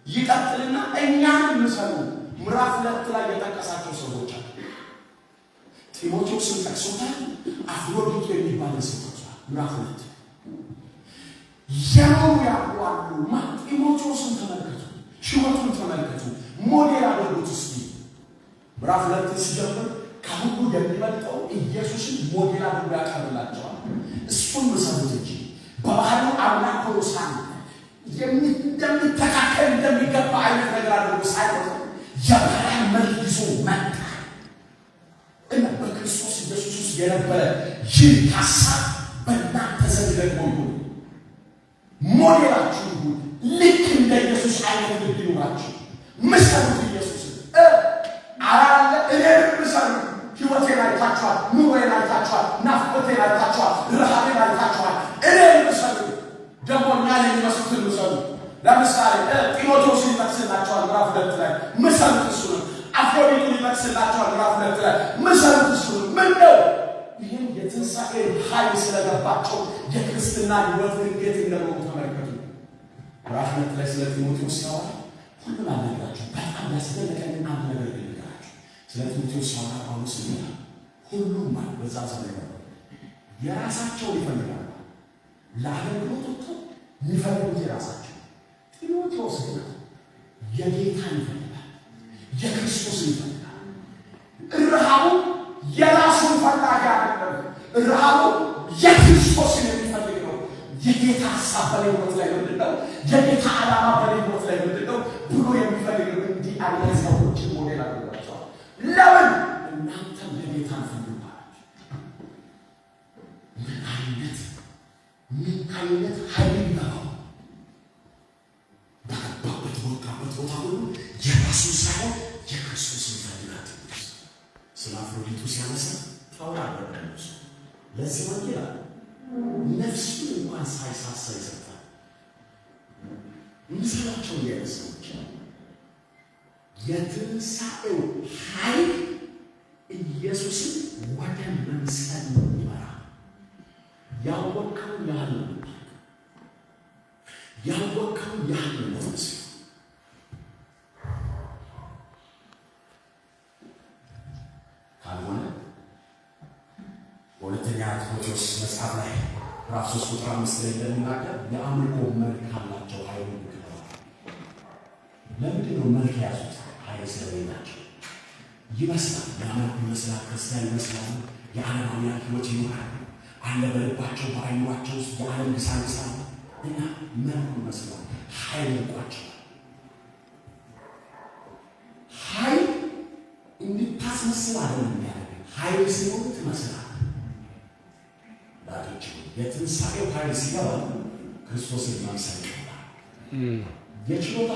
ይቀጥልና እኛን ምሰሉ። ምዕራፍ 2 ላይ የጠቀሳቸው ሰዎች አሉ። ጢሞቴዎስን ጠቅሶታል። አፍሮዲጡ የሚባልን ሰው ጠቅሷል። ምዕራፍ 2 የኖሩ ያሉ አሉ። ጢሞቴዎስን ተመልከቱ፣ ሕይወቱን ተመልከቱ፣ ሞዴል አድርጉት እስኪ። ምዕራፍ 2ን ሲጀምር ከሁሉ የሚበልጠው ኢየሱስን ሞዴል አድርጎ ያቀርብላቸዋል። እሱን ምሰሉት እንጂ በባህሉ አምላክ ሆኖ ሳለ እንደሚተካከል እንደሚገባ አይነት ነገር አድርጎ ሳይሆን የባሪያን መልክ ይዞ መጣ እና በክርስቶስ ኢየሱስ ውስጥ የነበረ ይህ ሀሳብ በእናንተ ዘንድ ደግሞ ይሁን። ሞዴላችሁ ይሁን። ልክ እንደ ኢየሱስ አይነት ልብ ይኑራችሁ። ምሰሉት ኢየሱስን አላለ እኔንም ምሰሉ። ሕይወቴን አይታችኋል፣ ኑሮዬን አይታችኋል፣ ናፍቆቴን አይታችኋል፣ ረሃቤን አይታችኋል። እኔን ምሰሉ። ደግሞ እኛን የሚመስሉትን ምሰሉ። ለምሳሌ ጢሞቴዎስን ይጠቅስላቸዋል ምዕራፍ 2 ላይ፣ ምሰሉት እሱንም። አፍሮዲጡን ይጠቅስላቸዋል ምዕራፍ 2 ላይ፣ ምሰሉት እሱንም። ምን ነው? ይህም የትንሣኤ ኃይል ስለገባቸው የክርስትና ሕይወት እንዴት እንደኖሩ ተመልከቱ። ምዕራፍ 2 ላይ ስለ ጢሞቴዎስ ሲያወራ ሁሉን አልነግራችሁ፣ በጣም ያስደነቀኝን አንድ ነገር ልንገራችሁ። ስለ ጢሞቴዎስ ሲያወራ ጳውሎስ ይላል፣ ሁሉም ማለት በዛ ዘመን ነበር የራሳቸውን ይፈልጋሉ። ለአገልግሎት ወጥተው የሚፈልጉት የራሳቸው። ጢሞቴዎስ ግን የጌታን ይፈልጋል፣ የክርስቶስን ይፈልጋል። ረሃቡ የራሱን ፈላጊ አይደለም። ረሃቡ የክርስቶስን የሚፈልግ ነው። የጌታ ሀሳብ በኔ ሕይወት ላይ ምንድን ነው? የጌታ ዓላማ በኔ ሕይወት ላይ ምንድን ነው ብሎ የሚፈልግ ነው። እንዲህ አይነት ሰዎችን ሞዴል አድርጓቸዋል። ለምን? እናንተም የጌታን ፈልጉ አላቸው። ምን አይነት ኃይል ይገባው፣ በገባበት በወጣበት ቦታ ሁሉ የራሱን ሳይሆን የክርስቶስን ይፈልጋል። ስለ አፍሮዲቱ ሲያነሳ ታውራ አደረገ። ለዚህ ወንጌል አለ ነፍሱን እንኳን ሳይሳሳ ይሰጣል። ምሰላቸው እንዲህ ሰዎች። የትንሣኤው ኃይል ኢየሱስን ወደ መምሰል ነው የሚመራ። ያወቅኸውን ያህል ነው የምታውቀው። ያወቅኸውን ያህል ነው የምትመስለው። ካልሆነ በሁለተኛ ጢሞቴዎስ መጽሐፍ ላይ ምዕራፍ 3 ቁጥር 5 ላይ እንደሚናገር የአምልኮ መልክ አላቸው፣ ኃይሉን ክደዋል። ለምንድን ነው መልክ የያዙት? ኃይል ስለሌላቸው ይመስላል። ያመልኩ ይመስላል፣ ክርስቲያን ይመስላሉ፣ የዓለማውያን ሕይወት ይኖራሉ። አለ በልባቸው በአይምሯቸው ውስጥ የዓለም ግሳንግስ አለ እና መልኩ ይመስላል፣ ኃይል ርቋቸዋል። ኃይል እንድታስመስል አይደለም የሚያደርግ፣ ኃይል ሲሆን ትመስላል። ወዳጆች፣ የትንሣኤው ኃይል ሲገባ ክርስቶስን መምሰል ይቀላል። የችሎታ